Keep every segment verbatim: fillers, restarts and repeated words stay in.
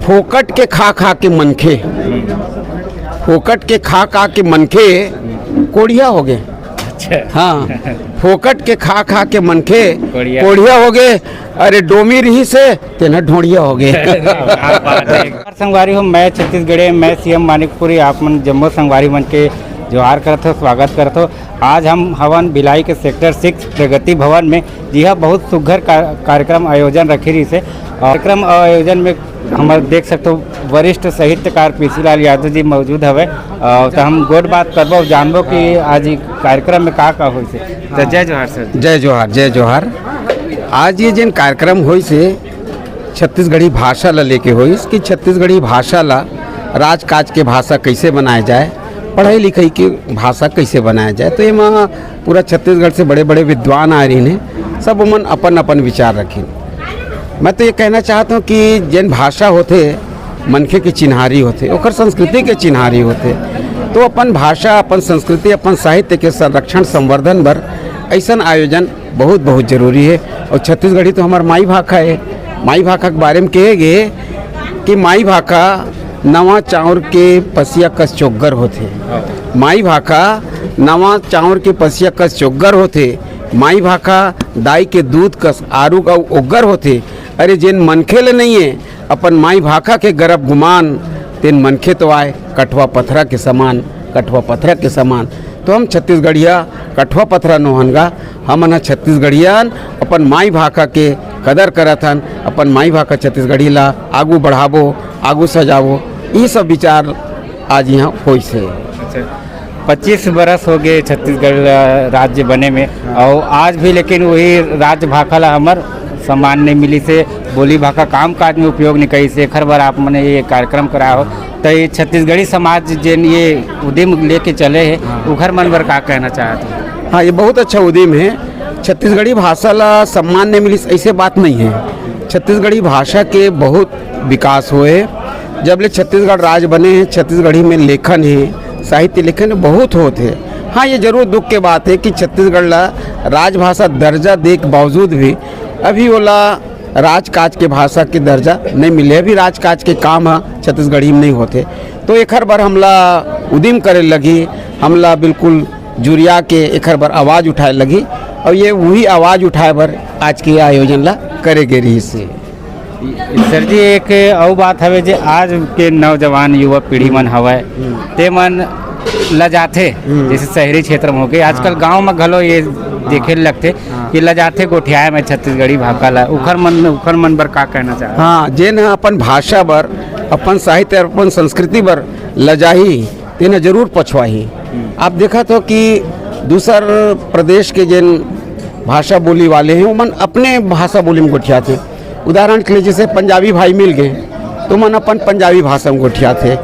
फोकट के खा खा के मनखे, फोकट के खा खा के मनखे कोढ़िया हो गे। अच्छा। हाँ, फोकट के खा खा के मनखे कोढ़िया। कोढ़िया हो गे। अरे डोमी रही से तेना ढोढ़िया हो गे। क्या बात है। संगवारी हो, मैं छत्तीसगढ़े, मैं सीएम मानिकपुरी, आप मन जम्मो संगवारी मन के जोहार करत हो, स्वागत करत हो। आज हम हवन भिलाई के सेक्टर सिक्स प्रगति भवन में, जिहा बहुत सुघर का-, कार्यक्रम आयोजन रखे रहिस हे। और कार्यक्रम आयोजन में हमर देख सकते हो वरिष्ठ साहित्यकार पीसीलाल यादव जी मौजूद हवे। और तो हम गोठ बात करबो, जानबो कि आज ई कार्यक्रम में का का होइस हे। तो जय जोहार सर। जय जोहार, जय जोहार। आज ये जेन कार्यक्रम होइस हे, छत्तीसगढ़ी भाषा ला लेके होइस कि छत्तीसगढ़ी भाषा ला राजकाज के भाषा कैसे बनाया जाए, पढ़ाई लिखाई की भाषा कैसे बनाया जाए। तो एमा पूरा छत्तीसगढ़ से बड़े-बड़े विद्वान आए रहिन हे, सब ओमन अपन-अपन विचार रखिन। मैं तो ये कहना चाहत हूँ कि जेन भाषा होथे, मनखे के चिन्हारी होथे, ओकर संस्कृति के चिन्हारी होथे, तो अपन भाषा, अपन संस्कृति, अपन साहित्य के संरक्षण, संवर्धन बर अइसन आयोजन बहुत, बहुत जरूरी हे। और छत्तीसगढ़ी तो हमर माई भाखा हे। माई भाखा के बारे में कहे गे कि माई भाखा नवा चाउर के पसिया कस चोग्गर होथे। माई भाखा नवा चाउर के पसिया कस चोग्गर होथे। माई भाखा दाई के दूध कस आरुग अउ ओग्गर होथे। अरे, जेन मनखे ले नइये, अपन माई भाखा के गरब गुमान, तेन मनखे तो आय कठवा पथरा के समान, कठवा पथरा के समान। तो हम छत्तीसगढ़िया कठवा पथरा नोहन गा, हमन ह छत्तीसगढ़ियन अपन माई भाखा के कदर करत हन, अपन माई भाखा छत्तीसगढ़ी ला आगू बढ़ाबो, आगू सजाबो, ई सब विचार आज यहाँ होइस हे। अच्छा, पच्चीस बरस हो गए छत्तीसगढ़, अ, राज्य बने में, हाँ। और आज भी लेकिन वही राज्य भाखा ला हमर सम्मान नहीं मिलिस हे, बोली भाखा काम काज में उपयोग नहीं करिस हे। एखर बर आप मने ये कार्यक्रम कराए हो, तो ये छत्तीसगढ़ी समाज जेन ये उद्यम लेके चले हे, हाँ। उखर मन बर का कहना चाहत हो? हाँ, ये बहुत अच्छा उद्यम हे। छत्तीसगढ़ी भाषा ला सम्मान नहीं मिलिस, ऐसे बात नहीं है। छत्तीसगढ़ी भाषा के बहुत विकास होए। जब ले छत्तीसगढ़ राज बने हे, छत्तीसगढ़ी में लेखन हे, साहित्य लेखन बहुत होत हे। हाँ, ये जरूर दुख के बात हे कि छत्तीसगढ़ ला राजभाषा दर्जा दे के बावजूद भी अभी ओला राजकाज के भाषा के दर्जा नहीं मिले, अभी राजकाज के काम ह छत्तीसगढ़ी में नहीं होथे। तो एखर बर हमला उदिम करे लगही, हमला बिल्कुल जुरिया के एखर बर आवाज उठाए लगही, और ये वही आवाज उठाए बर आज के आयोजन ला करे गे रहिस हे। सर जी, एक अउ बात हवे जे आज के नौजवान युवा पीढ़ी मन हवय, हम्म। ते मन लजाथे, हम्म। जैसे शहरी क्षेत्र में होके, आजकल हाँ। गांव में घलो ये हाँ। देखे लगथे हाँ। कि लजाथे गोठियाए में छत्तीसगढ़ी भाखा ला। उखर मन, उखर मन बर का कहना चाहत? हाँ, जेन ह अपन भाषा बर, अपन साहित्य, अपन संस्कृति बर लजाही, तेन ह जरूर पछुआही। हम्म। आप देखत हो कि दूसर प्रदेश के जेन भाषा बोली वाले हैं, ओमन अपने भाषा बोली में गोठियाथे। उदाहरण के लिए, जैसे पंजाबी भाई मिल गए, तो मन अपन पंजाबी भाषा में गोठियाथे,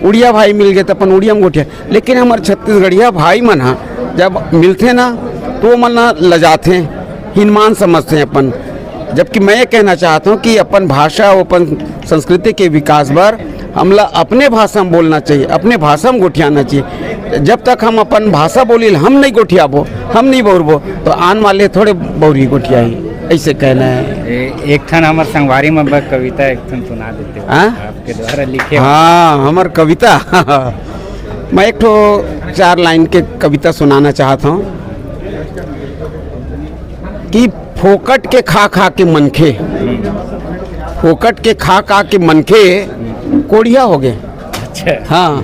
उड़िया भाई मिल गए, तो अपन उड़िया में गोठिया। लेकिन हमर छत्तीसगढ़िया भाई मन ह जब मिलथे ना, तो मन लजाथे, हिनमान समझथे अपन। जबकि मैं ये कहना चाहता हूँ कि अपन भाषा, अपन संस्कृति के विकास बर हमला अपने भाषा में बोलना चाहिए, अपने भाषा में गोठियाना चाहिए। जब तक हम अपन भाषा बोली ल हम नहीं गोठियाबो, हम नहीं बउरबो, तो आन वाले थोड़े बउरी गोठियाही, ऐसे कहना है। ए-, एक ठन हमर संगवारी मन बर कविता एक ठन सुना देते हो, हाँ? आपके द्वारा लिखे। हाँ, हमर कविता। मैं एक ठो चार लाइन के कविता सुनाना चाहत हूँ कि फोकट के खा खा के मनखे, फोकट के खा खा के मनखे कोढ़िया हो गए। अच्छा। हाँ,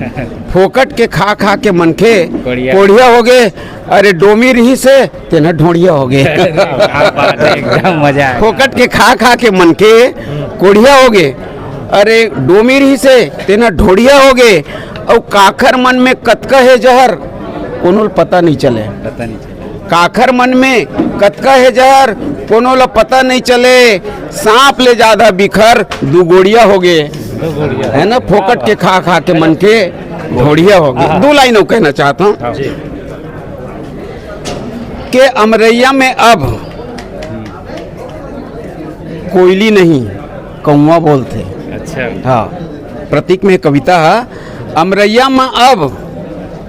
फोकट के खा खा के मनखे कोढ़िया। कोढ़िया हो गए। अरे डोमी रही से तेना ढोढ़िया हो गए। क्या बात है, एकदम मजा आ गया। फोकट के खा खा के मनखे कोढ़िया हो गए। अरे डोमी रही से तेना ढोढ़िया हो गए। अउ काखर मन में कतका हे जहर, कोनो ल पता नहीं चले। पता नहीं चले। काखर मन में कतका हे जहर, कोनो ल पता नहीं चले। सांप ले ज्यादा बिखर दू गोड़िया हो गए। दू गोड़िया। है ना, फोकट के खा खा के मन के ढोढ़िया हो गए। हाँ। दो लाइन अउ कहना चाहता हूँ हाँ। जी। के अमरैया में अब कोयली नहीं, कौवा बोलथे। अच्छा। हाँ, प्रतीक में कविता है। अमरैया में अब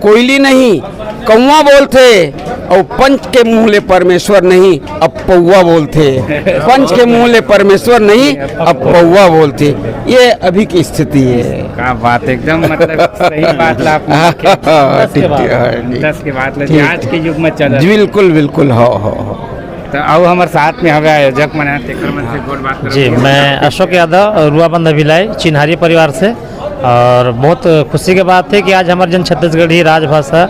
कोयली नहीं, कौवा बोलथे, और पंच के मुंह ले परमेश्वर नहीं, अब पौवा बोलथे। पंच के मुंह ले परमेश्वर नहीं, अब पौवा बोलथे। ये अभी की स्थिति है। का बात, एकदम मतलब सही बात ला आप। ठीक है, हाँ, ठीक। दस के बात ला, ठीक। आज के युग में चल जी, बिल्कुल, बिल्कुल, हो, हो, हो। तो अब हमारे साथ में हवे आयोजक मन हैं, तेकर मन से गोठ बात करब। जी, मैं अशोक यादव, रुआबंद अभिलाई, चिन्हारी परिवार से। और बहुत खुशी के बात है कि आज हमारे जन छत्तीसगढ़ी राजभाषा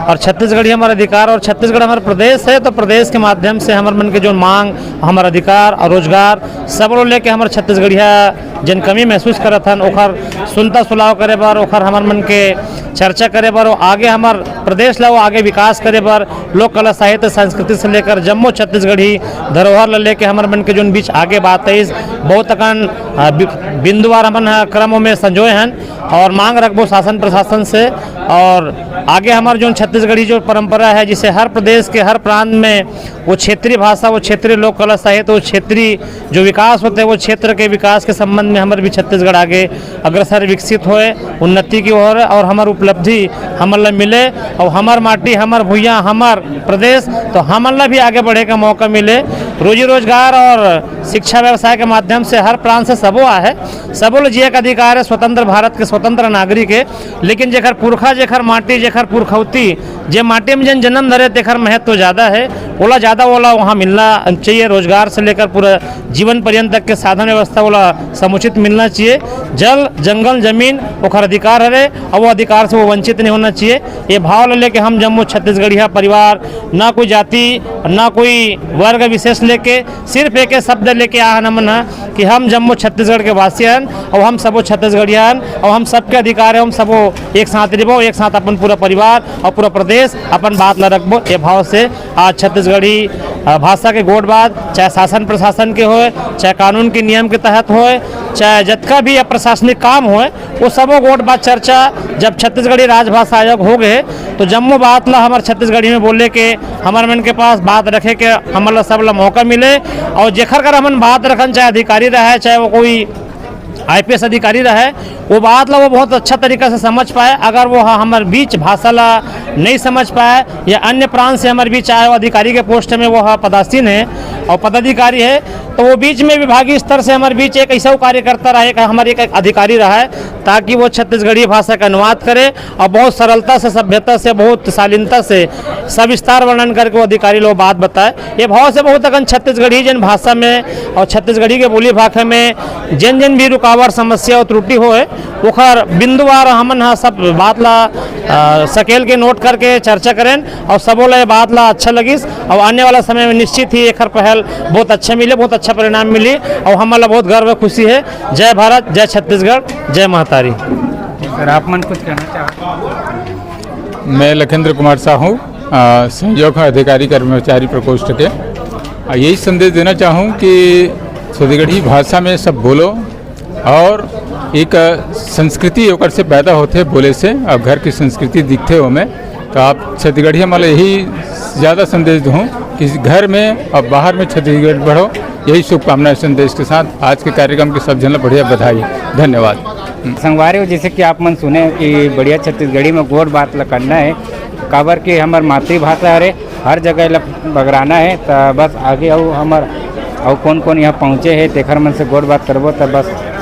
और छत्तीसगढ़ी हमारा अधिकार और छत्तीसगढ़ हमारा प्रदेश है, तो प्रदेश के माध्यम से हमारे मन के जो मांग, हमारा अधिकार और रोजगार, सब लोग लेके हमारे छत्तीसगढ़िया जन कमी महसूस करत हन, ओखर सुनता सुलाव करे बर, ओखर हमारे मन के चर्चा करे बर, आगे हमार प्रदेश ला वो आगे विकास करे बर, लोक कला, साहित्य, संस्कृति से लेकर जम्मो छत्तीसगढ़ी धरोहर ला लेके हमर मन के जोन बीच आगे बात है, इस बहुत अकन, अ, बि-, बिंदुवार हमन ह क्रम में संजोए हन और मांग रखबो शासन प्रशासन से। और आगे हमर जोन छत्तीसगढ़ी जो परंपरा है, जिसे हर प्रदेश के हर प्रांत में वो क्षेत्रीय भाषा, वो क्षेत्रीय लोक कला, साहित्य, वो क्षेत्रीय जो विकास होते हैं, वो क्षेत्र के विकास के संबंध में हमर भी छत्तीसगढ़ आगे अग्रसर, विकसित होए, उन्नति की ओर, और हमर उपलब्धि हमन ला मिले, और हमर माटी, हमर भुइयां, हमर प्रदेश, तो हमन ला भी आगे बढ़े का मौका मिले। रोजी रोजगार और शिक्षा व्यवसाय के माध्यम से हर प्रांत से सबो आहे, सबो ला जिए का अधिकार है, स्वतंत्र भारत के स्वतंत्र नागरिक है। लेकिन जेकर पुरखा, जेकर माटी, जेकर पुरखौती, जे माटी में जन जन्म धरे, तेकर महत्व ज्यादा है, ओला ज्यादा, ओला वहाँ मिलना चाहिए। रोजगार से लेकर पूरा जीवन पर्यंत तक के साधन व्यवस्था ओला समुचित मिलना चाहिए। जल, जंगल, जमीन ओखर अधिकार हरे, और वो अधिकार से वो वंचित नहीं होना चाहिए। ये भाव ले लेके हम जम्मो छत्तीसगढ़िया परिवार, ना कोई जाति, ना कोई वर्ग विशेष लेके, सिर्फ एक शब्द लेके आ हन हमन ह कि हम जम्मो छत्तीसगढ़ के वासी हन, और हम सबो छत्तीसगढ़िया हन, और हम सबके अधिकार है, हम सबो एक साथ रहबो, एक साथ अपन पूरा परिवार और पूरा प्रदेश अपन बात ला रखबो। ये भाव से आज छत्तीसगढ़ी, अ, भाषा के गोठ बात, चाहे शासन प्रशासन के होए, चाहे कानून के नियम के तहत होए, चाहे जतका भी अप्रशासनिक काम होए, वो सबो गोठ बात चर्चा जब छत्तीसगढ़ी राजभाषा आयोग हो गए, तो जम्मो बात ला हमर छत्तीसगढ़ी में बोले के, हमर मन के पास बात रखे के, हमर ला सब ला मौका मिले। और जेखर कर हमन बात रखन, चाहे अधिकारी रहे, चाहे वो कोई आईपीएस अधिकारी रहे, वो बात ला वो बहुत अच्छा तरीका से समझ पाए। अगर वो ह-, हमर बीच भाषा ला नहीं समझ पाए या अन्य प्रांत से हमर बीच आए, वो अधिकारी के पोस्ट में वो ह-, पदासीन है और पदाधिकारी है, तो वो बीच में विभागीय स्तर से हमर बीच एक ऐसा कार्यकर्ता रहे, एक हमर एक अधिकारी रहा है, ताकि वो छत्तीसगढ़ी भाषा का अनुवाद करे और बहुत सरलता से, सभ्यता से, बहुत शालीनता से सविस्तार वर्णन करके वो अधिकारी लोग बात बताए। ये भाव से बहुत अकन छत्तीसगढ़ी जन भाषा में और छत्तीसगढ़ी के बोली भाखा में जिन जिन भी रुकावट, समस्या और त्रुटि होए, ओखर बिंदुवार हमन ह सब बात ला, अ, सकेल के नोट करके चर्चा करेन और सबो ला ये बात ला अच्छा लगिस और आने वाला समय में निश्चित ही एखर पहल बहुत अच्छा मिले, बहुत अच्छा परिणाम मिली और हमन ला बहुत गर्व, खुशी है। जय भारत, जय छत्तीसगढ़, जय महतारी। सर, आप मन कुछ कहना चाहते हैं? मैं लखेंद्र कुमार साहू, अ, संयोजक अधिकारी कर्मचारी प्रकोष्ठ के। अ, यही संदेश देना चाहूँ कि छत्तीसगढ़ी भाषा में सब बोलो और एक, अ, संस्कृति ओकर से पैदा होथे बोले से, और घर की संस्कृति दिखथे ओमे। तो आप छत्तीसगढ़िया मन ला यही ज़्यादा संदेश दूँ कि घर में और बाहर में छत्तीसगढ़ बढ़ो। यही शुभकामनाएं संदेश के साथ आज के कार्यक्रम के सब झन ला बढ़िया बधाई। धन्यवाद। संगवारी हो, जैसे कि आप मन सुने कि बढ़िया छत्तीसगढ़ी में गोठ बात ला करना है, काबर कि हमर मातृभाषा हरे, हर जगह ला बगराना है। त बस आगे अउ हमर अउ कौन कौन यहाँ पहुँचे है, तेखर मन से गोठ बात करबो। त बस